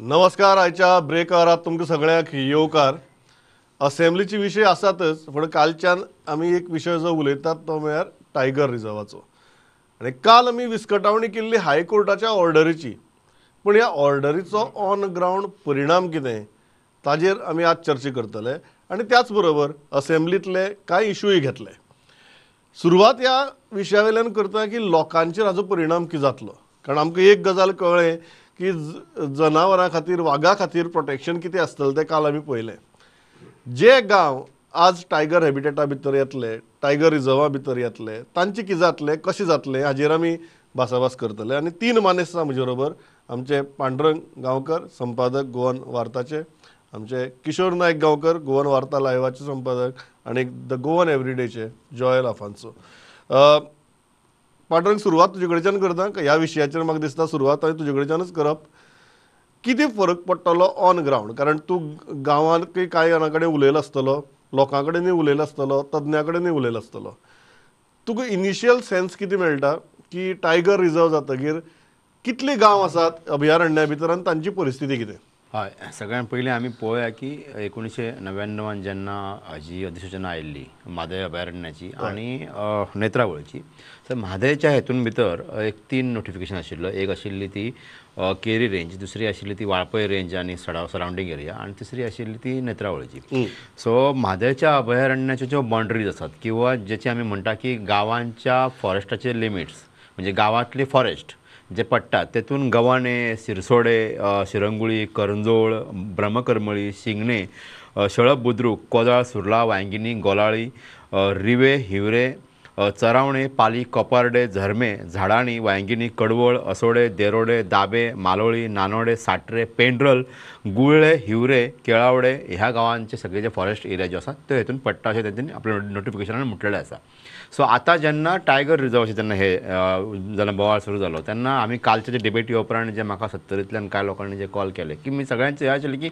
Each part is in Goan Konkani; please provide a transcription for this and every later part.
नमस्कार. आयच्या ब्रेक आवरात तुमकां सगळ्यांक येवकार. असेंब्लीचे विशय आसातच, पूण कालच्यान आमी एक विशय जो उलयतात तो म्हळ्यार टायगर रिजर्वाचो. आनी काल आमी विस्कटावणी केल्ली हायकोर्टाच्या ऑर्डरीची, पूण ह्या ऑर्डरीचो ऑन ग्रावंड परिणाम कितें ताजेर आमी आज चर्चा करतले आनी त्याच बरोबर असेंब्लीतले कांय इशूय घेतले. सुरवात ह्या विशया वयल्यान करता की लोकांचेर हाजो परिणाम कितें जातलो, कारण आमकां एक गजाल कळ्ळें की जनावरां खातीर, वागा खातीर प्रोटेक्शन कितें आसतलें तें काल आमी पळयलें. जे गांव आज टायगर हॅबिटेटा भितर येतले, टायगर रिजर्वा भितर येतले, तांचे कितें जातलें, कशें जातलें हाजेर आमी भासाभास करतले. आनी तीन मानेस्त आसा म्हजे बरोबर, आमचे पांडुरंग गांवकर संपादक गोवन वार्ताचे, आमचे किशोर नायक गांवकर गोवन वार्ता लायवाचे संपादक, आनी the Goan एवरीडेचे जॉयल आफान्सो. पांडुरंग, सुरवात तुजे कडच्यान करता. ह्या विशयाचेर म्हाका दिसता सुरवात हांवें तुजे कडच्यानूच करप. कितें फरक पडटलो ऑन ग्रावंड, कारण तूं गांवांत कांय जाणां कडेन उलयलो आसतलो, लोकां कडेनूय उलयलो आसतलो, तज्ञां कडेनूय उलयलो आसतलो, तुका इनिशियल सेन्स कितें मेळटा की टायगर रिजर्व जातकीर कितले गांव आसात अभयारण्या भितर आनी तांची परिस्थिती कितें? हय, सगळ्यात पयलीं आमी पळोवया की 1999 जेन्ना हाजी अधिसुचना आयिल्ली म्हादय अभयारण्याची आनी नेत्रावळची, तर म्हादयच्या हेतून भितर एक 3 नोटिफिकेशन आशिल्लो. एक आशिल्ली ती केरी रेंज, दुसरी आशिल्ली ती वाळपय रेंज आनी सरावंडींग एरिया, आनी तिसरी आशिल्ली ती नेत्रावळची. सो म्हादयच्या अभयारण्याच्यो ज्यो बाउंड्रीज आसात किंवा जेचे आमी म्हणटा की गांवांच्या फॉरेस्टाचे लिमिट्स, म्हणजे गांवांतले फॉरेस्ट जे पडटात तेतून गव्हाणे, सिरसोडे, शिरंगुळी, करंजोळ, ब्रह्मकरमळी, शिंगणे, शेळप बुद्रुक, कोदाळ, सुर्ला, वांयगिणी, गोलाळी, रिवे, हिवरे, चरावणे, पाली, कोपार्डे, झरमे, झाडाणी, वांयगिणी, कडवळ, असोडे, देरोडे, दाबे, मालोळी, नानोडे, साट्रे, पेंड्रल, गुळ्ळे, हिवरे, केळावडे ह्या गांवांचे सगळे जे फॉरेस्ट एरिया जो आसा ते हेतून पडटा अशें तेतून आपल्या नोटिफिकेशनान म्हटलेलें आसा. सो आतां जेन्ना टायगर रिजर्वाचें जेन्ना हे जेन्ना बोवाळ सुरू जालो तेन्ना आमी कालचे जे डिबेटी उपरांत जे म्हाका सत्तरींतल्यान कांय लोकांनी जे कॉल केले की मी सगळ्यांचे हें आशिल्लें की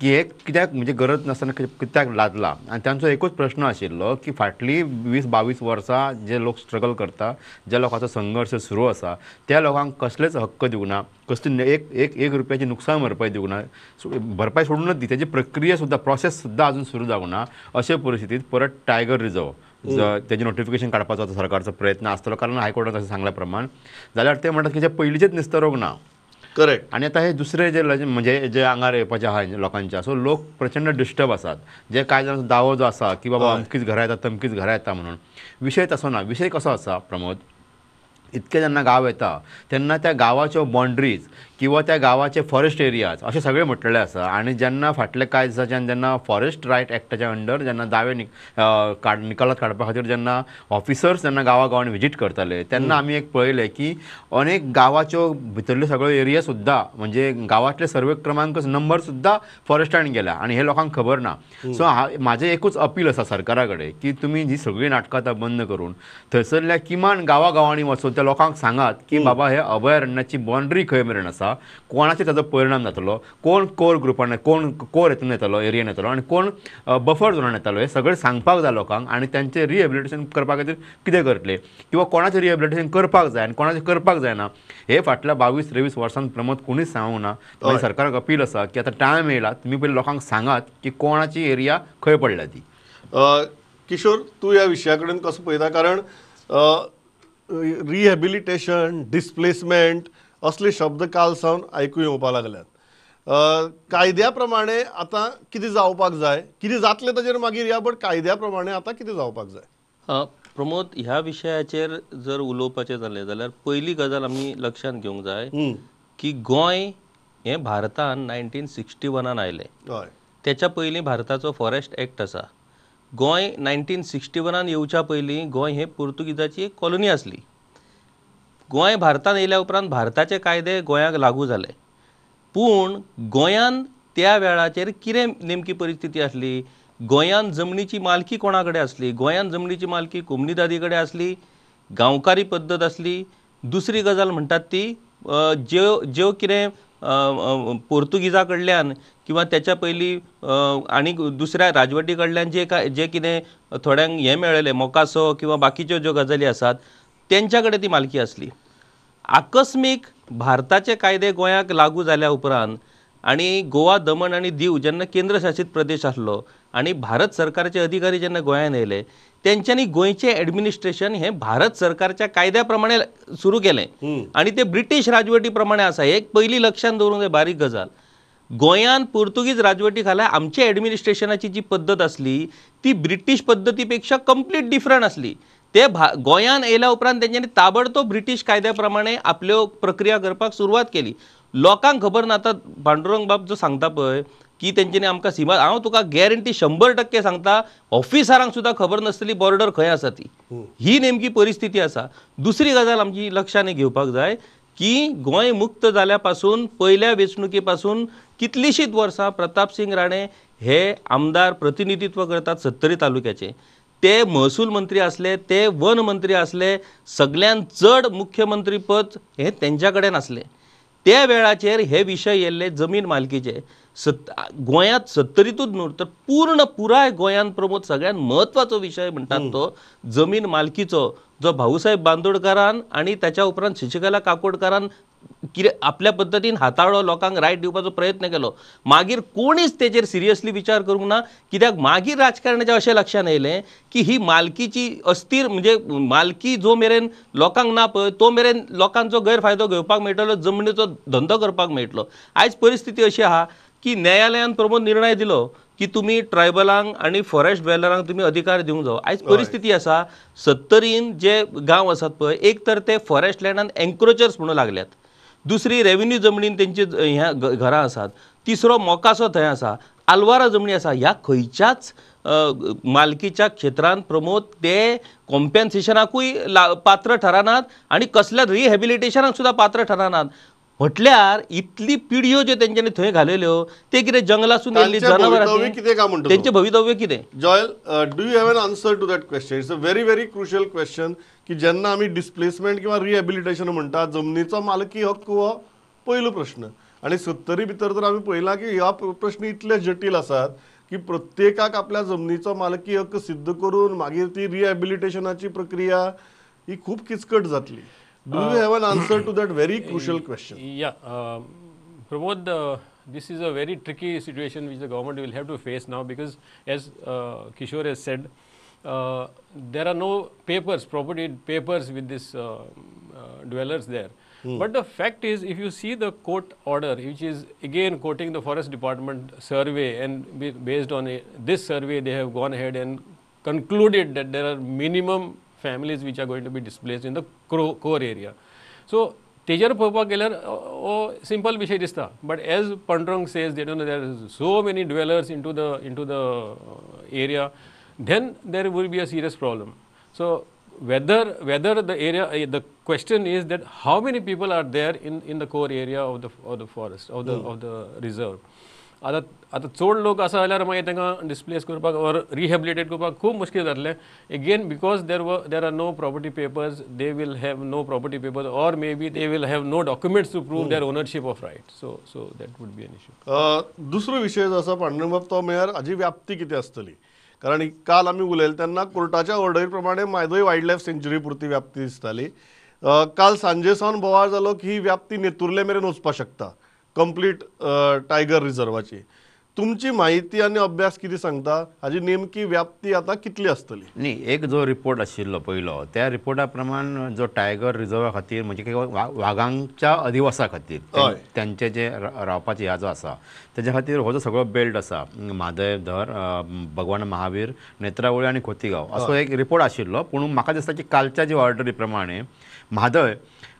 हे कित्याक म्हणजे गरज नासतना कित्याक लादला, आनी तांचो एकूच प्रश्न आशिल्लो की फाटलीं 20-22 वर्सां जे लोक स्ट्रगल करता, ज्या लोकांचो संघर्श सुरू आसा त्या लोकांक कसलेच हक्क दिवंक ना, कसली एक एक एक रुपयाची नुकसान भरपाय दिवंक ना, भरपाय सोडूनच दी, तेजी प्रक्रिया सुद्दां प्रोसेस सुद्दां अजून सुरू जावंक ना. अशे परिस्थितीत परत टायगर रिजर्व तेजें नोटिफिकेशन काडपाचो आतां सरकारचो प्रयत्न आसतलो, कारण हायकोर्टान तशें सांगल्या प्रमाण जाल्यार ते म्हणटात की जे पयलींचेच निस्तरोंक ना. करेक्ट. आनी आतां हे दुसरे जे म्हणजे जे आंगार येवपाचे आहा लोकांच्या, सो लोक प्रचंड डिस्टर्ब आसात. जे कांय जाणांचो दावो जो आसा की बाबा अमकीच घरां येता तमकीच घरां येता म्हणून, विशय तसो ना. विशय कसो आसा प्रमोद, इतके जेन्ना गांव येता तेन्ना त्या गांवाच्यो बाउंड्रीज किंवा त्या गांवाचे फॉरेस्ट एरियाज अशें सगळें म्हटलेलें आसा. आनी जेन्ना फाटले कांय दिसाच्यान जेन्ना फॉरेस्ट रायट एक्टाच्या अंडर जेन्ना दावे निकालात काडपा खातीर जेन्ना ऑफिसर्स जेन्ना गांवा गांवांनी विजीट करताले तेन्ना आमी एक पळयलें की अनेक गांवाच्यो भितरल्यो सगळ्यो एरिया सुद्दां म्हणजे गांवांतले सर्वे क्रमांक नंबर सुद्दां फॉरेस्टान गेल्या आनी हे लोकांक खबर ना. सो म्हाजें एकूच अपील आसा सरकारा कडेन की तुमी जी सगळीं नाटकां आतां बंद करून थंयसरल्या किमान गांवा गांवांनी वचून त्या लोकांक सांगात की बाबा हे अभयारण्याची बाउंड्री खंय मेरेन आसा, कोणाचेर ताजो परिणाम जातलो, कोण कोर ग्रुपान, कोण कोर हेतून येतलो, एरियन येतलो आनी कोण बफर झोनान येतलो, हे सगळें सांगपाक जाय लोकांक. आनी तांचें रिहेबिलिटेशन करपा खातीर कितें करतले किंवा कोणाचें रिहेबिलिटेशन करपाक जाय आनी कोणाचें करपाक जायना, हे फाटल्या 22-23 वर्सांत प्रमोद कोणीच सांगूंक ना. मागीर सरकाराक अपील आसा की आतां टायम येयला, तुमी पयलीं लोकांक सांगात की कोणाची एरिया खंय पडल्या ती. किशोर, तूं ह्या विशया कडेन कसो पळयता, कारण रिहेबिलिटेशन, डिस्प्लेसमेंट असले शब्द काल सावन आयकूंक येवपाक लागल्यात. कायद्या प्रमाणे आतां कितें जावपाक जाय, कितें जातलें ताजेर मागीर या, बट कायद्या प्रमाणे आतां कितें जावपाक जाय? प्रमोद, ह्या विशयाचेर जर उलोवपाचें जालें जाल्यार पयली गजाल आमी लक्षांत घेवंक जाय की गोंय हें भारतान 1961 आयलें. तेच्या पयलीं भारताचो फॉरेस्ट एक्ट आसा. गोंय 1961 येवच्या पयलीं गोंय हें पुर्तुगीजाची एक कॉलनी आसली. गोंय भारतान येयल्या उपरांत भारताचे कायदे गोंयाक लागू जाले, पूण गोंयान त्या वेळाचेर कितें नेमकी परिस्थिती आसली, गोंयान जमनीची मालकी कोणा कडेन आसली, गोंयान जमनीची मालकी कोमनिदादी कडेन आसली, गांवकारी पद्दत आसली. दुसरी गजाल म्हणटात ती ज्यो ज्यो कितें पोर्तुगीजा कडल्यान किंवा त्याच्या पयलीं आनी दुसऱ्या राजवटी कडल्यान जे काय जे कितें थोड्यांक हें मेळ्ळेलें मोकासो किंवा बाकीच्यो ज्यो गजाली आसात तेंच्या कडेन ती मालकी आसली. आकस्मीक भारताचे कायदे गोंयाक लागू जाल्या उपरांत आनी गोवा दमण आनी दीव जेन्ना केंद्रशासीत प्रदेश आसलो आनी भारत सरकारचे अधिकारी जेन्ना गोंयांत येयले तेंच्यांनी गोंयचें एडमिनिस्ट्रेशन हें भारत सरकारच्या कायद्या प्रमाणे सुरू केलें आनी ते ब्रिटीश राजवटी प्रमाणे आसा. एक पयलीं लक्षांत दवरूंक जाय बारीक गजाल, गोंयांत पुर्तुगीज राजवटी खाला आमच्या एडमिनिस्ट्रेशनाची जी पद्दत आसली ती ब्रिटीश पद्दती पेक्षा कंप्लीट डिफरंट आसली. ते गोंयांत येयल्या उपरांत तेंच्यांनी ताबडतोब ब्रिटीश कायद्या प्रमाणे आपल्यो प्रक्रिया करपाक सुरवात केली. लोकांक खबर ना. आतां पांडुरंग बाब जो सांगता पळय की तेंच्यांनी आमकां सीमा, हांव तुका गॅरंटी 100% सांगता ऑफिसरांक सुद्दां खबर नासतली बॉर्डर खंय आसा ती. ही नेमकी परिस्थिती आसा. दुसरी गजाल आमची लक्षांत घेवपाक जाय की गोंय मुक्त जाल्या पासून पयल्या वेंचणुके पासून कितलींशींच वर्सां प्रतापसिंग राणे हे आमदार प्रतिनिधित्व करतात सत्तरी तालुक्याचे. ते महसूल मंत्री आसले, ते वन मंत्री आसले, सगळ्यांत चड मुख्यमंत्रीपद हें तेंच्या कडेन आसलें. त्या वेळाचेर हे विशय येयल्ले जमीन मालकीचे. गोंयांत सत्तरीतूच न्हू तर पूर्ण पुराय गोंयांत प्रमोद सगळ्यांत म्हत्वाचो विशय म्हणटात तो जमीन मालकीचो, जो भाऊसाहेब बांदोडकारान आनी ताच्या उपरांत शशिकला काकोडकारान कितें आपल्या पद्दतीन हाताळ्ळो, लोकांक रायट दिवपाचो प्रयत्न केलो. मागीर कोणीच तेचेर सिरियसली विचार करूंक ना, कित्याक मागीर राजकारणाच्या अशें लक्षांत येयलें की ही मालकीची अस्थिर म्हणजे मालकी जो मेरेन लोकांक ना पळय तो मेरेन लोकांचो गैरफायदो घेवपाक मेळटलो, जमनीचो धंदो करपाक मेळटलो. आयज परिस्थिती अशी आहा की न्यायालयान प्रमोद निर्णय दिलो की तुमी ट्रायबलांक आनी फॉरेस्ट ड्वेलरांक तुमी अधिकार दिवंक जावो. आयज परिस्थिती आसा सत्तरीन जे गांव आसात पळय एक तर ते फॉरेस्ट लँडान एन्क्रोचर्स म्हणून लागल्यात, दुसरी रेवेन्यू जमनीन तेंची ह्या घरां आसात, तिसरो मोकासो थंय आसा, आलवारा जमनी आसा. ह्या खंयच्याच मालकीच्या क्षेत्रांत प्रमोद ते कॉम्पेन्सेशनाकूय पात्र ठरनात आनी कसल्या रिहॅबिलिटेशनाक सुद्दां पात्र ठरनात. म्हटल्यार इतली पिढयो ज्यो तेंच्यांनी थंय घालेल्यो ते कितें जंगलासून येयल्ली जनावरां कितें काय म्हणटा तेंचें भवितव्य कितें? Joel, do you have an answer to that question? It's a very very crucial question की जेन्ना आमी डिस्प्लेसमेंट किंवा रिहॅबिलिटेशन म्हणटा जमनीचो मालकी हक्क हो पयलो प्रश्न आनी सत्तरी भितर तर आमी पळयलां की ह्या प्रश्न इतले जटील आसात की प्रत्येकाक आपल्या जमनीचो मालकी हक्क सिद्ध करून मागीर ती रिहॅबिलिटेशनाची प्रक्रिया ही खूब किचकट जातली. Do you have an answer to that very crucial question? Yeah, Pramod, this is a very tricky situation which the government will have to face now, because as Kishore has said, there are no papers, property papers with these dwellers there. But the fact is, if you see the court order, which is again quoting the forest department survey, and based on this survey, they have gone ahead and concluded that there are minimum families which are going to be displaced in the core area. So, तेजेर पळोवपाक गेल्यार हो सिंपल विशय दिसता, but as Pandurang says that you know there are so many dwellers into the area, then there will be a serious problem. So whether the area, the question is that how many people are there in the core area of the forest of the reserve. आतां आतां चड लोक आसा जाल्यार मागीर तांकां डिस्प्लेस करपाक ऑर रिहेबिलिटेट करपाक खूब मुश्कील जातलें. Again because there are no property papers, they will have no property papers or maybe they will have no documents to prove their ownership of right. So so that would be an issue. दुसरो विशय जो आसा पांडुरंग बाब तो म्हळ्यार हाजी व्याप्ती कितें आसतली, कारण काल आमी उलयले तेन्ना कोर्टाच्या ऑर्डरी प्रमाणे म्हादय वायल्ड लायफ सँच्युरी पुरती व्याप्ती दिसताली. काल सांजे सावन बोवाळ जालो की ही व्याप्ती नेतुर्ले मेरेन वचपाक शकता कंप्लीट टायगर रिजर्वाची. तुमची म्हायती आनी अभ्यास कितें सांगता हाजी नेमकी व्याप्ती आतां कितली आसतली? न्ही, एक जो रिपोर्ट आशिल्लो पयलो त्या रिपोर्टा प्रमाण जो टायगर रिजर्वा खातीर म्हणजे वागांच्या अधिवासा खातीर त्यांचे जे रावपाचे ह्या जो आसा तेज्या खातीर हो जो सगळो बेल्ट आसा म्हादय धर भगवान महावीर नेत्रावळी आनी खोतीगांव असो एक रिपोर्ट आशिल्लो. पूण म्हाका दिसता की कालच्या जे ऑर्डरी प्रमाणे म्हादय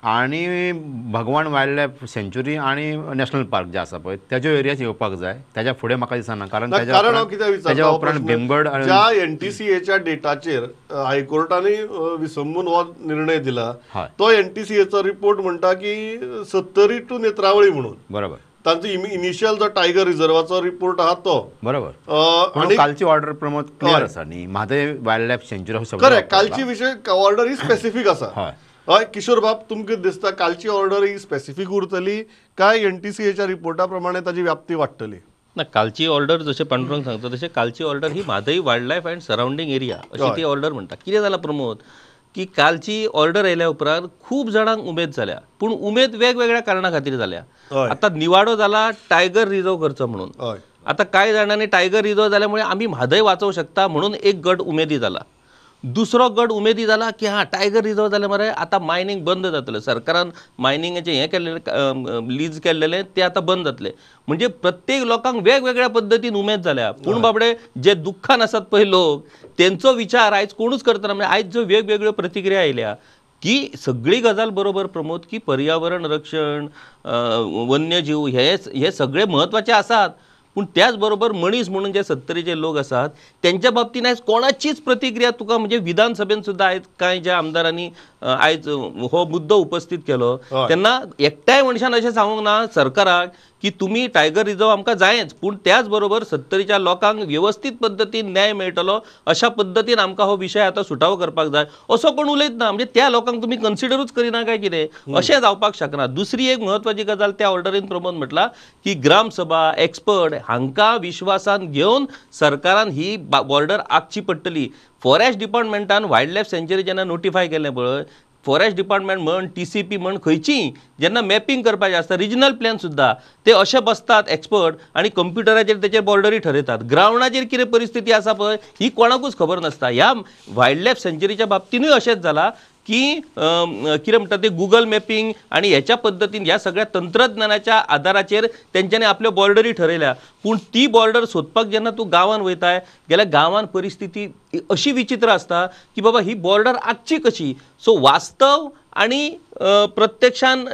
आनी भगवान वायल्ड लायफ सँच्युरी आनी नॅशनल पार्क जे आसा पळय तेज्यो एरियाज येवपाक जाय. तेज्या फुडें म्हाका दिसना, कारण तेज्या उपरांत भीमगड ज्या एनटीसीएच्या डेटाचेर हायकोर्टान विसंबून हो निर्णय दिला तो एनटीसीएचो रिपोर्ट म्हणटा की 70 टू नेत्रावळी म्हणून, बरोबर, तांचो इनिशियल जो टायगर रिजर्वाचो रिपोर्ट आहा तो बरोबर. आनी कालची ऑर्डर प्रमोद क्लियर आसा न्ही, म्हादय वायल्ड लायफ सँच्युरी. करेक्ट, कालची विशय ऑर्डर ही स्पेसिफीक आसा. हय हय किशोर बाब, तुमकां दिसता कालची ऑर्डर ही स्पेसिफीक उरतली काय एनटीसीएच्या रिपोर्टा प्रमाणे ताजी व्याप्ती वाडटली? ना, कालची ऑर्डर जशें पांडुरंग सांगता तशें कालची order he Mhadei wild life and surrounding area अशी ती ऑर्डर म्हणटा. कितें जालां प्रमोद की की कालची ऑर्डर आयल्या उपरांत खूब जाणांक उमेद जाल्या, पूण उमेद वेगवेगळ्या कारणा खातीर जाल्या. आतां निवाडो जाला टायगर रिजर्व करचो म्हणून, आतां कांय जाणांनी टायगर रिजर्व जाल्यामुळे आमी म्हादय वाचोवंक शकता म्हणून एक गट उमेदी जाला. दुसरो गट उमेदी जाला की हां टायगर रिजर्व जालें मरे आतां मायनींग बंद जातलें, सरकारान मायनिंगाचें हें केल्लें लीज केल्लें तें आतां बंद जातलें. म्हणजे प्रत्येक लोकांक वेगवेगळ्या पद्दतीन उमेद जाल्या. पूण बाबडे जे दुख्खान आसात पळय लोक तेंचो विचार आयज कोणूच करतना. म्हणजे आयज ज्यो वेगवेगळ्यो प्रतिक्रिया आयल्या की सगळी गजाल बरोबर प्रमोद की पर्यावरण रक्षण वन्यजीव हे सगळे म्हत्वाचे आसात, पूण त्याच बरोबर मनीस म्हणून जे सत्तरीचे लोक आसात तेंच्या बाबतीन आयज कोणाचीच प्रतिक्रिया तुका म्हणजे विधानसभेन सुद्दां आयज कांय ज्या आमदारांनी आयज हो मुद्दो उपस्थित केलो तेन्ना एकट्याय मनशान अशें सांगूंक ना सरकाराक की तुमी टायगर रिजर्व आमकां जायच, पूण त्याच बरोबर सत्तरीच्या लोकांक वेवस्थीत पद्दतीन न्याय मेळटलो अशा पद्दतीन आमकां हो विशय आतां सुटावो करपाक जाय असो कोण उलयत ना. म्हणजे त्या लोकांक तुमी कन्सिडरूच करिना काय कितें, अशें जावपाक शकना. दुसरी एक म्हत्वाची गजाल त्या ऑर्डरीन प्रमोद म्हटला की ग्रामसभा एक्सपर्ट हांकां विश्वासान घेवन सरकारान ही बॉर्डर आखची पडटली. फॉरेस्ट डिपार्टमेंटान वायल्ड लायफ सँच्युरी जेन्ना नोटिफाय केलें पळय, फॉरेस्ट डिपार्टमेंट म्हण TCP म्हण खंयचीय जेन्ना मॅपिंग करपाचें आसता रिजनल प्लॅन सुद्दां ते अशे बसतात एक्सपर्ट आनी कंप्युटराचेर तेचेर बॉर्डरी ठरयतात. ग्रावंडाचेर कितें परिस्थिती आसा पळय ही कोणाकूच खबर नासता. ह्या वायल्ड लायफ सँच्युरीच्या बाबतीनूय अशेंच जालां की कितें म्हणटा ते गुगल मॅपिंग आनी ह्याच्या पद्दतीन ह्या सगळ्या तंत्रज्ञानाच्या आदाराचेर तेंच्यांनी आपल्यो बॉर्डरी ठरयल्या. पूण ती बॉर्डर सोदपाक जेन्ना तूं गांवान वयताय जाल्यार गांवान परिस्थिती अशी विचित्र आसता की बाबा ही बॉर्डर आखची कशी. सो वास्तव आनी प्रत्यक्षान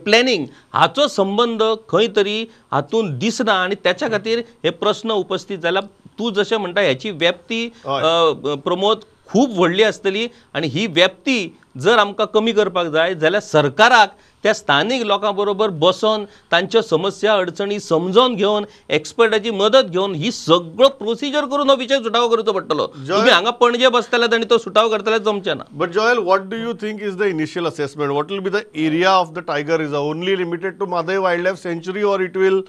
प्लॅनिंग हाचो संबंद खंय तरी हातूंत दिसना आनी त्याच्या खातीर हे प्रस्न उपस्थित जाला. तूं जशें म्हणटा ह्याची व्याप्ती प्रमोद खूब व्हडली आसतली आनी ही व्याप्ती जर आमकां कमी करपाक जाय जाल्यार सरकाराक त्या स्थानीक लोकां बरोबर बसोन तांच्यो समस्या अडचणी समजून घेवन एक्सपर्टाची मदत घेवन ही सगळो प्रोसिजर करून हो विशय सुटावो करचो पडटलो. तुमी हांगा पणजे बसतले आनी तो सुटावो करतले जमचें ना. But Joel, what do you think is the initial assessment? What will be the area of the tiger reserve? Only limited to Mhadei wildlife sanctuary or it will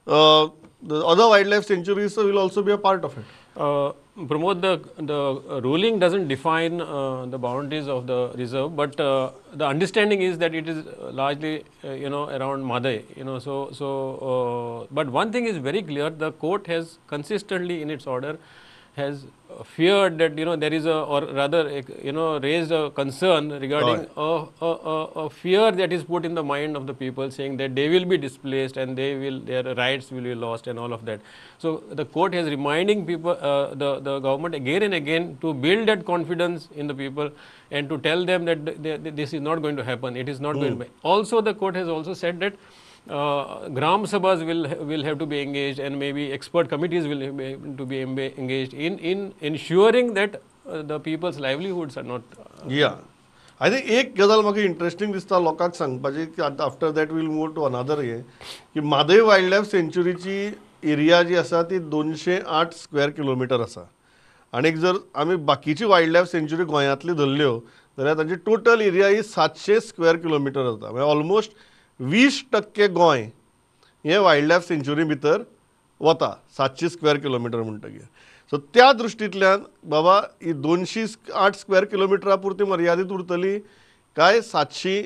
the other wildlife sanctuaries will also be a part of it? Pramod, the ruling doesn't define the boundaries of the reserve, but the understanding is that it is largely around Mhadei, but one thing is very clear, the court has consistently in its order has feared that there is a, or rather raised a concern regarding a fear that is put in the mind of the people, saying that they will be displaced and they will, their rights will be lost and all of that. So the court has reminding people, the government again and again to build that confidence in the people and to tell them that this is not going to happen, it is not going to be. Also the court has also said that Gram Sabhas will have to be engaged and maybe expert committees will have to be engaged in ensuring that the people's livelihoods are not. Yeah, I think एक गजाल म्हाका इंटरेस्टिंग दिसता लोकांक सांगपाची की after that we'll move to another हे की म्हादय वायल्ड लायफ सँच्युरीची एरिया जी आसा ती 208 स्क्वेअर किलोमिटर आसा आनी जर आमी बाकीची वायल्ड लायफ सँच्युरी गोंयांतली धरल्यो जाल्यार तांची टोटल एरिया ही 700 स्क्वेअर किलोमिटर जाता, म्हणजे ऑलमोस्ट 20% गोंय हें वायल्ड लायफ सँच्युरी भितर वता, 700 स्क्वेअर किलोमिटर म्हणटकीर. सो त्या दृश्टींतल्यान बाबा ही 208 स्क्वेअर किलोमिटरा पुरती मर्यादीत उरतली काय 700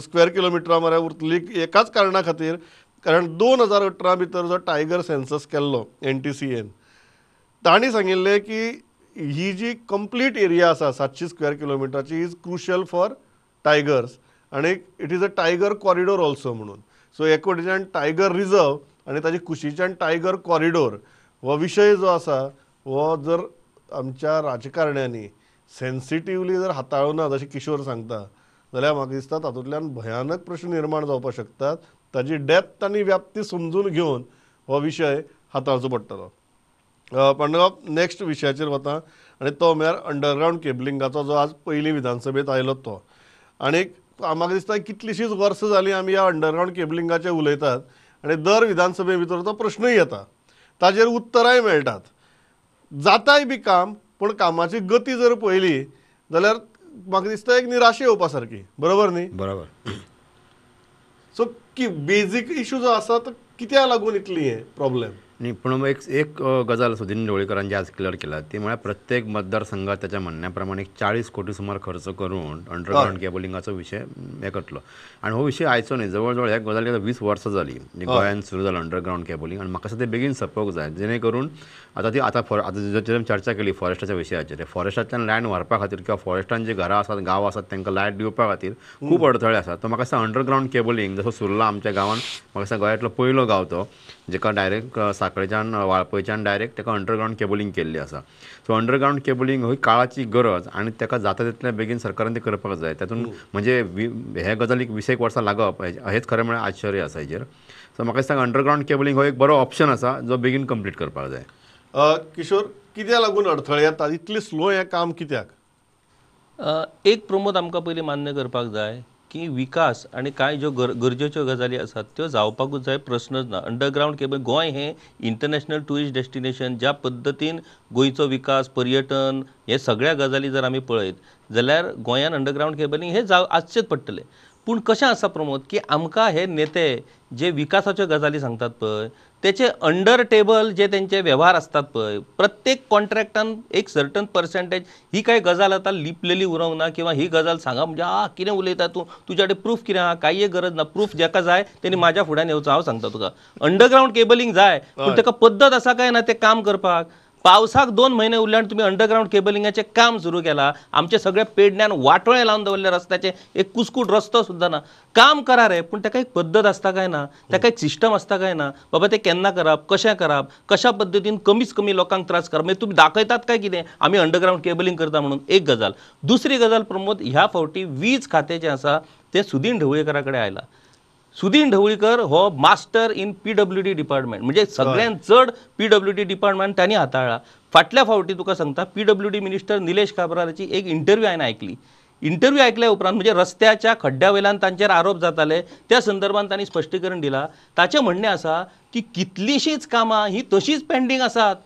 स्क्वेअर किलोमिटरा मर्याद उरतली, एकाच कारणा खातीर, कारण 2018 भितर जो टायगर सेन्सस केल्लो NTCN, तांणी सांगिल्लें की ही जी कंप्लीट एरिया आसा 700 square किलोमिटराची is crucial for tigers आनी it is a tiger corridor also म्हणून. सो एक वटेच्यान टायगर रिजर्व आनी ताजे कुशीच्यान टायगर कॉरिडोर हो विशय जो आसा हो जर आमच्या राजकारण्यांनी सेन्सिटिवली जर हाताळना जशें किशोर सांगता जाल्यार म्हाका दिसता तातूंतल्यान भयानक प्रश्न निर्माण जावपाक शकतात. ताजी डेप्थ आनी व्याप्ती समजून घेवन हो विशय हाताळचो पडटलो. पांडुरंग, नेक्स्ट विशयाचेर वता आनी तो म्हळ्यार अंडरग्रावंड केबलिंगाचो जो आज पयलीं विधानसभेंत आयलो तो. आनी म्हाका दिसता कितलींशींच वर्सां जालीं आमी ह्या अंडरग्रावंड केबलिंगाचेर उलयतात आनी दर विधानसभे भितर तो प्रश्नूय येता, ताजेर उत्तरांय मेळटात, जाताय बी काम, पूण कामाची गती जर पळयली जाल्यार म्हाका दिसता एक निराशा येवपा सारकी, बरोबर न्ही? बरोबर. सो की बेजीक इशू जो आसा तो कित्याक लागून इतली हें प्रॉब्लेम? न्ही, पूण एक एक गजाल सुदीन ढवळीकरान जी आज क्लियर केला ती म्हळ्यार प्रत्येक मतदारसंघात त्याच्या म्हणण्या प्रमाणे 40 कोटी सुमार खर्च करून अंडरग्रावंड केबलिंगाचो विशय हे करतलो. आनी हो विशय आयचो न्ही, जवळ जवळ ह्या गजाली आतां 20 वर्सां जाली गोंयांत सुरू जालो अंडरग्रावंड केबलिंग. आनी म्हाका दिसता ते बेगीन सोंपोवंक जाय, जेणे करून आतां ती आतां आतां जर आमी चर्चा केली फॉरेस्टाच्या विशयाचेर, फॉरेस्टांतल्यान लँड व्हरपा खातीर किंवा फॉरेस्टान जी घरां आसात, गांव आसात तांकां लायट दिवपा खातीर खूब अडथळे आसात. तो म्हाका दिसता अंडरग्रावंड केबलिंग जसो सुरला आमच्या गांवान, म्हाका दिसता गोंयांतलो पयलो गांव तो जेका डायरेक्ट साखळेच्यान वाळपयच्यान डायरेक्ट ताका अंडरग्रावंड केबलिंग केल्ली आसा. सो अंडरग्रावंड केबलिंग ही काळाची गरज आनी ताका जाता तितलें बेगीन सरकारान तें करपाक जाय. तातूंत म्हणजे हे गजालीक 20 वर्सां लागप हेच खरें म्हळ्यार आश्चर्य आसा हेजेर. सो म्हाका दिसता अंडरग्रावंड केबलिंग हो एक बरो ऑप्शन आसा जो बेगीन कंप्लीट करपाक जाय. किशोर, कित्याक लागून अडथळे येतात, इतलें स्लो हें काम कित्याक? एक प्रमोद, आमकां पयलीं मान्य करपाक जाय की विकास आनी कांय ज्यो गरजेच्यो गजाली आसात त्यो जावपाकूच जाय, प्रश्नच ना. अंडरग्रावंड केबल गोंय हें इंटरनॅशनल ट्युरिस्ट डेस्टिनेशन, ज्या पद्दतीन गोंयचो विकास, पर्यटन हे सगळ्या गजाली जर आमी पळयत जाल्यार गोंयान अंडरग्रावंड केबलिंग हें आसचेंच पडटलें. पूण कशें आसा प्रमोद की आमकां हे नेते जे विकासाच्यो गजाली सांगतात पळय तेचे अंडर टेबल जे तेंचे वेव्हार आसतात पळय, प्रत्येक कॉन्ट्रॅक्टान एक सर्टन पर्सेंटेज ही काय गजाल आतां लिपलेली उरोंक ना किंवा ही गजाल सांगा म्हणजे आ कितें उलयता तूं, तुज्या कडेन प्रूफ कितें आहा, कांय गरज ना, प्रूफ जेका जाय तेणी म्हाज्या फुड्यान येवचो, हांव सांगता तुका. अंडरग्रावंड केबलिंग जाय पूण तेका पद्दत आसा काय ना तें काम करपाक. पावसाक 2 म्हयने उरले आनी तुमी अंडरग्रावंड केबलिंगाचें काम सुरू केलां, आमचे सगळे पेडण्यान वाटोळे लावन दवरले रस्त्याचे, एक कुसकूट रस्तो सुद्दां ना. काम करा रे, पूण ताका एक पद्दत आसता काय ना, ताका एक सिस्टम आसता काय ना, बाबा तें केन्ना करप, कशें करप, कशा पद्दतीन कमीच कमी लोकांक त्रास करप. मागीर तुमी दाखयतात काय कितें आमी अंडरग्रावंड केबलिंग करता म्हणून, एक गजाल. दुसरी गजाल प्रमोद, ह्या फावटी वीज खातें जें आसा तें सुदीन ढवळीकरा कडेन आयलां. सुदीन ढवळीकर हो master in PWD department, म्हणजे सगळ्यांत चड PWD department तांणी हाताळ्ळा. फाटल्या फावटी तुका सांगता PWD minister Nilesh काब्रालाची एक इंटरव्यू हांवें आयकली. इंटरव्यू आयकल्या उपरांत म्हणजे रस्त्याच्या खड्ड्या वयल्यान तांचेर आरोप जाताले त्या संदर्भात तांणी स्पश्टीकरण दिलां. ताचें म्हणणें आसा की कितलींशींच कामां ही तशींच पेंडींग आसात.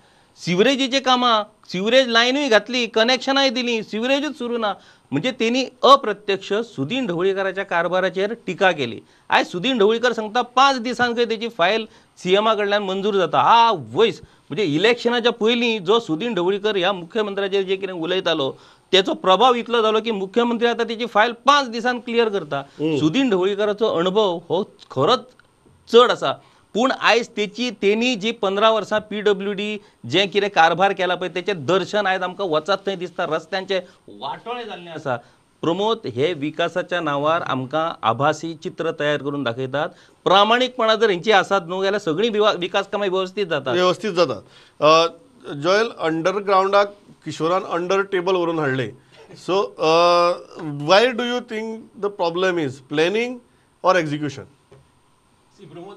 सिवरेजीचीं कामां, सिवरेज लायनूय घातली, कनेक्शनाय दिली, सिवरेजूच सुरू ना. म्हणजे तेणी अप्रत्यक्ष सुदीन ढवळीकराच्या कारभाराचेर टिका केली. आयज सुदीन ढवळीकर सांगता 5 दिसांक खंय तेची फायल सीएमा कडल्यान मंजूर जाता. आ वयस, म्हणजे इलेक्शनाच्या पयलीं जो सुदीन ढवळीकर ह्या मुख्यमंत्र्याचेर जे कितें उलयतालो तेचो प्रभाव इतलो जालो की मुख्यमंत्री आतां तेची फायल 5 दिसांक क्लियर करता. सुदीन ढवळीकराचो अणभव हो खरोच चड आसा. पूण आयज तेची तेणी जी 15 वर्सां PWD जें कितें कारभार केला पळय तेचें दर्शन आयज आमकां वचत थंय दिसता. रस्त्यांचे वाटोळे जाल्ले आसा. प्रमोद, हे विकासाच्या नांवार आमकां आभासी चित्र तयार करून दाखयतात. प्रामाणीकपणा जर हेंची आसात न्हू जाल्यार सगळीं विकास कामां वेवस्थीत जातात, वेवस्थीत जातात. जॉयल, अंडरग्रावंडाक किशोरान अंडर टेबल व्हरून हाडलें. So why do you think the problem is planning or execution? See, Pramod,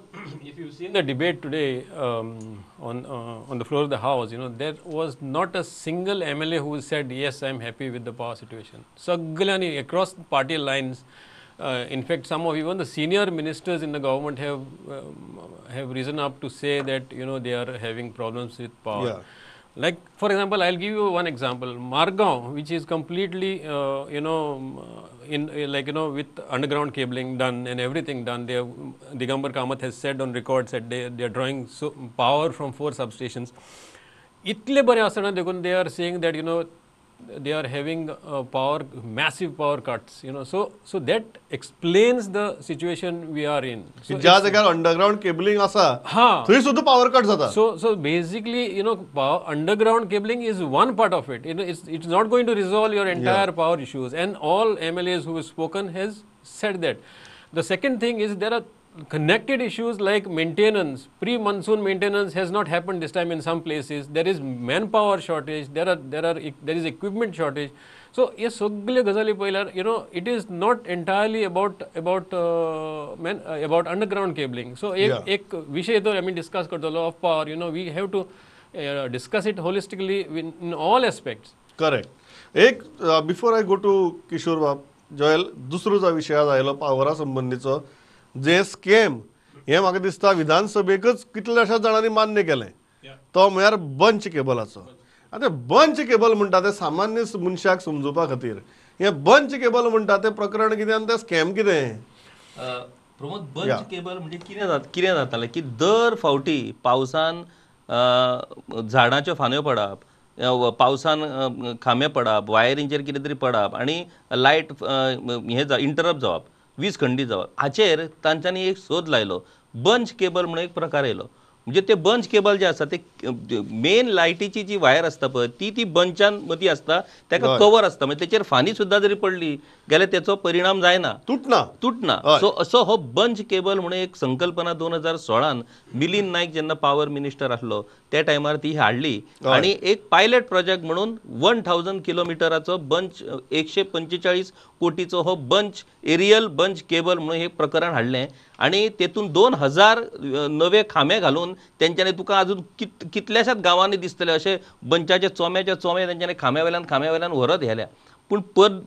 if you've seen the debate today on the floor of the house, you know, there was not a single MLA who said, yes, I am happy with the power situation. Saglani, across party lines, in fact, some of even the senior ministers in the government have risen up to say that, you know, they are having problems with power. Yeah. Like, for example, I'll give you one example. Margao, which is completely, you know, in like, you know, with underground cabling done and everything done, they have, Digambar Kamath has said on record that they are drawing so power from 4 substations. Itle bare asana dekun they are saying that, you know, they are having power, massive power cuts, you know. So that explains the situation we are in. So ज्या जाग्यार अंडरग्राउंड केबलिंग आसा थंय सुद्दां पावर कट जाता. So basically, you know, power, underground cabling is one part of it. You know, it's not going to resolve your entire power issues, and all MLAs who have spoken has said that. The second thing is there are connected issues like maintenance. Pre-monsoon maintenance has not happened this time in some places. There is manpower shortage. There is equipment shortage. So ye sagle gazali paylar, you know, it is not entirely about underground cabling. So ek vishay to I mean discuss kartalo of power, you know, we have to discuss it holistically in all aspects. Correct. Ek before I go to Kishore Bab, Joel, दुसरो जो विषय आज आयलो पावरा संबंदीचो जे स्कॅम, हे म्हाका दिसता विधानसभेकच कितल्याशाच जाणांनी मान्य केलें, तो म्हळ्यार बंच केबलाचो. आतां बंच केबल म्हणटा तें सामान्य मनशाक समजुपा खातीर, हें बंच केबल म्हणटा तें प्रकरण कितें आनी तें स्कॅम कितें? प्रमोद, बंच केबल म्हणजे कितें जातालें की दर फावटी पावसान झाडांच्यो फांद्यो पडप, पावसान खांबे पडप, वायरींचेर कितें तरी पडप आनी लायट हें इंटरप्ट जावप, वीज खंडीत जावप, हाचेर तांच्यांनी एक सोद लायलो. बंच केबल म्हणून एक प्रकार येयलो. म्हणजे ते बंच केबल जे आसा ते मेन लायटीची जी वायर आसता पळय ती ती बंचान मदीं आसता, ताका कवर आसता, म्हणजे तेचेर फांदी सुद्दां जरी पडली जाल्यार तेचो परिणाम जायना, तुटना तुटना. सो असो हो बंच केबल म्हणून एक संकल्पना 2016 मिलिंद नायक जेन्ना पावर मिनिस्टर आसलो त्या टायमार ती हाडली आनी एक पायलट प्रोजेक्ट म्हणून 1000 किलोमिटराचो बंच 145 कोटीचो हो बंच एरियल बंच केबल म्हणून हे प्रकरण हाडलें आनी तेतून 2000 नवे खांबे घालून तेंच्यांनी तुका अजून कितल्याशाच गांवांनी दिसतले अशे बंचाचे चोम्याचे चोमे तेंच्यांनी खांब्या वयल्यान व्हरत व्हेल्या. पूण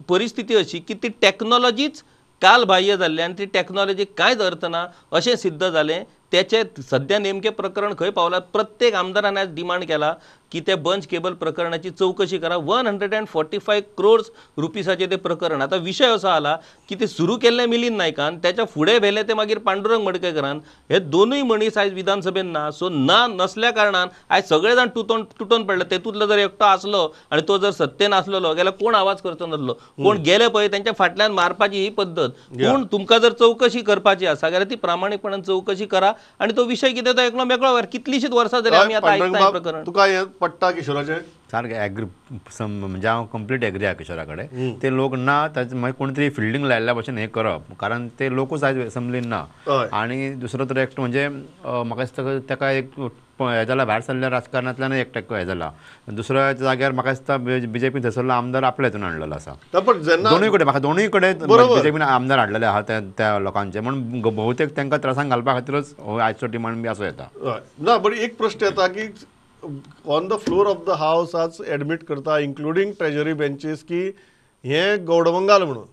परिस्थिती अशी की ती टॅक्नॉलॉजीच कालबाह्य जाल्ली आनी ती टॅक्नॉलॉजी कांयच अर्थ ना अशें सिद्ध जालें. त्याचे सध्या नेमके प्रकरण खंय पावला, प्रत्येक आमदारान आज डिमांड केला की त्या बंच केबल प्रकरणाची चौकशी करा. 145 क्रोर्स रुपीसाचे ते प्रकरण. आतां विशय असो आला की ते सुरू केल्ले मिलिंद नायकान, त्याच्या फुडें व्हेले ते मागीर पांडुरंग मडकयकरान. हे दोनूय मनीस आयज विधानसभेन ना. सो ना नसल्या कारणान आयज सगळे जाण तुटोन पडले. तेतूंतलो जर एकटो आसलो आनी तो जर सत्तेन आसलेलो जाल्यार कोण आवाज करचो नासलो. कोण गेले पळय तेंच्या फाटल्यान मारपाची ही पद्दत. पूण तुमकां जर चौकशी करपाची आसा जाल्यार ती प्रामाणीकपणान चौकशी करा आनी तो विशय कितें तो एकलो मेकळो. कितलीशीच वर्सां जाली आमी आतां आयकता प्रकरण. तुका हें पट्टा किशोराचें? सारकें एग्री, म्हणजे हांव कंप्लीट एग्री आहा किशोरा कडेन. ते लोक ना ताचे मागीर कोण तरी फिल्डींग लायिल्ल्या भशेन हें करप, कारण ते लोकूच आयज एसेंब्लीन ना. आनी दुसरो तर एकटो म्हणजे म्हाका दिसता ताका एक हें जाला, भायर सरल्या राजकारणांतल्यान एक हें जाला. दुसऱ्या जाग्यार म्हाका दिसता बीजेपी थंयसरलो आमदार आपल्या हितून हाडलेलो आसा. दोनूय कडेन म्हाका दोनूय कडेन बीजेपीन आमदार हाडलेले आहा त्या लोकांचे, म्हणून बहुतेक तांकां त्रासांक घालपा खातीरच हो आयचो डिमांड बी असो येता. ना बट एक प्रश्न येता की on the floor of the house आज एडमीट करता इन्क्लुडींग ट्रेजरी बेंचीस की हें गौडबंगाल म्हणून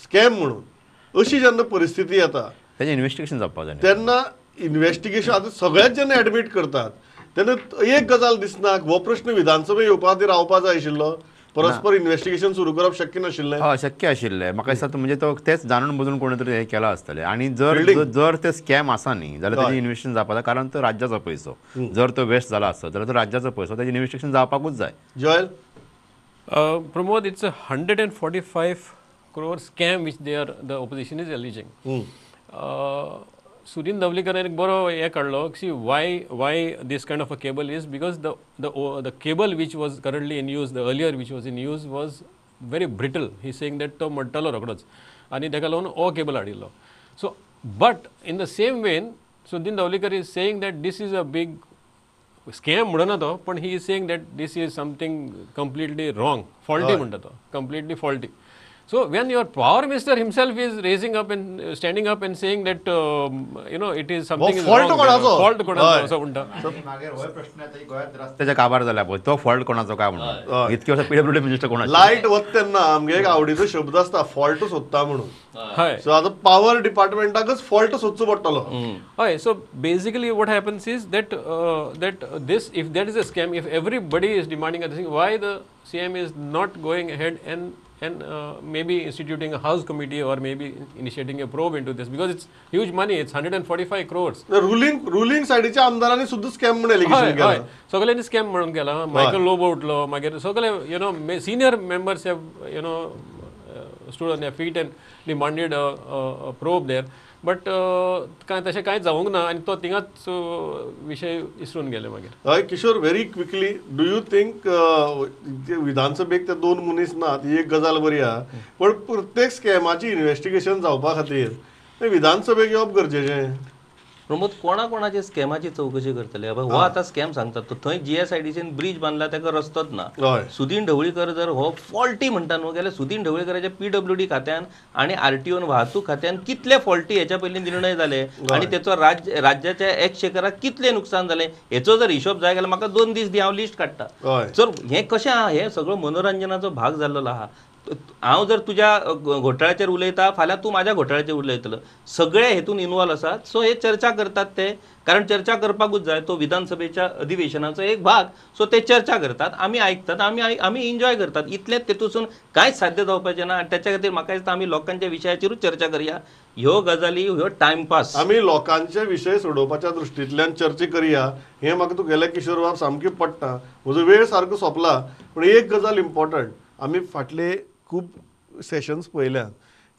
स्कॅम म्हणून अशी जेन्ना परिस्थिती येता तेजें इन्वेस्टिगेशन जावपाक जाय. तेन्ना इन्वेस्टिगेशन आतां सगळ्याच जेन्ना एडमीट करतात तेन्ना एक गजाल दिसना, हो प्रश्न विधानसभेत येवपा खातीर रावपा जाय आशिल्लो. परस्पर इन्वेस्टिगेशन सुरू करप शक्य नाशिल्लें? हय शक्य आशिल्लें. म्हाका दिसता म्हणजे तो तेच जाणून बुजून कोणी तरी हें केलां आसतलें. आनी जर जर ते स्कॅम आसा न्ही जाल्यार तेजें इन्वेस्टिगेशन जावपाक जाय, कारण तो राज्याचो पयसो. जर तो वेस्ट जाला आसत जाल्यार तो राज्याचो पयसो, तेजें इन्वेस्टिगेशन जावपाकूच जाय. Joel? Pramod, it's a 145 crore scam which they are the opposition is alleging. Sudin Dhavalikar एक बरो हें काडलो see why this kind of a cable is because the cable which was currently in use, the earlier which was in use was very brittle. He saying that तो मोडटालो रोखडोच आनी ताका लागून हो केबल हाडिल्लो. So but in the same vein Sudin Dhavalikar is saying that this is a big scam म्हणना तो, पण he is saying that this is something completely wrong, faulty म्हणटा तो, completely faulty. So when your power minister himself is raising up and standing up and saying that you know it is something is wrong, fault कोणाचो असो म्हणटा. मागीर होय प्रश्न येता की गोंयांत रस्त्याचे काबार जाल्या पळय तो फॉल्ट कोणाचो काय म्हणून. इतके वर्सां पीडब्ल्यूडी मिनिस्टर कोण? लायट वता तेन्ना आमगे एक आवडीचो शब्द आसता फॉल्ट सोदता म्हणून. सो आतां पावर डिपार्टमेंटाकच फॉल्ट सोदचो पडटलो. हय. So basically what happens is that that this if that is a scam, if everybody is demanding a thing, why the CM is not going ahead and maybe instituting a house committee or maybe initiating a probe into this, because it's huge money, it's 145 crores. The ruling सायडीच्या आमदारांनी सुद्दां स्कॅम म्हणून एलिगेशन केला. सगळ्यांनी स्कॅम म्हणून केला. मायकल लोबो उठलो, मागीर सगळे you know senior members have you know stood on their feet and demanded a probe there, but काय तशें कांय जावंक ना आनी तो थिंगाच विशय इसरून गेले मागीर. हय Kishore, very quickly, do you think विधानसभेक ते दोन मनीस नात ही एक गजाल बरी आहा, पण प्रत्येक स्कॅमाची इन्वेस्टिगेशन जावपा खातीर विधानसभेक येवप गरजेचें? प्रमोद, कोणा कोणाचे स्कॅमाची चौकशी करतले? हो आतां स्कॅम सांगतात तो थंय जीएसआयडीसीन ब्रीज बांदला ताका रस्तोच ना. सुदीन ढवळीकर जर हो फॉल्टी म्हणटा न्हू जाल्यार सुदीन ढवळीकराच्या पीडब्ल्यूडी खात्यान आनी आरटीओन वाहतूक खात्यान कितले फॉल्टी हेच्या पयलीं निर्णय जाले आनी तेचो राज्याच्या एक्सचेकराक कितले नुकसान जालें हेचो जर हिशोब जाय जाल्यार म्हाका 2 दीस दी, हांव लिस्ट काडटा. जर हें कशें आहा, हें सगळो मनोरंजनाचो भाग जाल्लो आहा. हांव जर तुज्या घोटाळ्याचेर उलयता, फाल्यां तूं म्हाज्या घोटाळ्याचेर उलयतलो, सगळे हेतून इनवॉल्व आसात. सो हे चर्चा करतात ते, कारण चर्चा करपाकूच जाय, तो विधानसभेच्या अधिवेशनाचो एक भाग. सो ते चर्चा करतात, आमी आयकतात, आमी एन्जॉय करतात. इतलेंच तेतूसून कांयच साध्य जावपाचें ना. आनी तेच्या खातीर म्हाका दिसता आमी लोकांच्या विशयाचेरूच चर्चा करया. ह्यो गजाली ह्यो टायमपास. आमी लोकांचे विशय सोडोवपाच्या दृश्टींतल्यान चर्चा करया हें म्हाका तुगेलें किशोर बाब सामकें पडटा. म्हजो वेळ सारको सोंपला, पूण एक गजाल इम्पॉर्टंट, आमी फाटले खूब सेशन्स पळयल्यात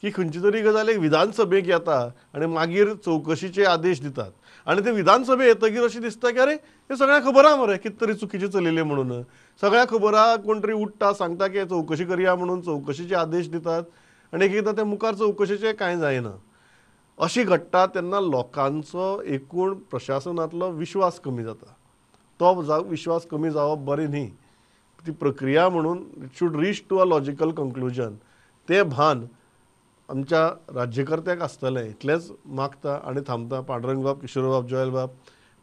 की खंयची तरी गजाल एक विधानसभेक येता आनी मागीर चवकशीचे आदेश दितात आनी ते विधानसभे येतकीर अशें दिसता की अरे हे सगळ्यांक खबर आहा मरे कितें तरी चुकीचें चलिल्लें म्हणून, सगळ्यांक खबर आहा, कोण तरी उठ्ठा सांगता की चवकशी करया म्हणून चवकशीचे आदेश दितात आनी एक एकदां ते मुखार चवकशीचें कांय जायना. अशी घडटा तेन्ना लोकांचो एकूण प्रशासनांतलो विश्वास कमी जाता. तो विश्वास कमी जावप बरें न्ही. ती प्रक्रिया म्हणून it should reach to a logical conclusion. तें भान आमच्या राज्यकर्त्याक आसतलें इतलेंच मागता आनी थांबता. पांडुरंग बाब, किशोर बाब, जोयल बाब,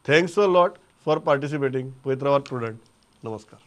thanks a lot for participating. पळयत रावात प्रुडंट. नमस्कार.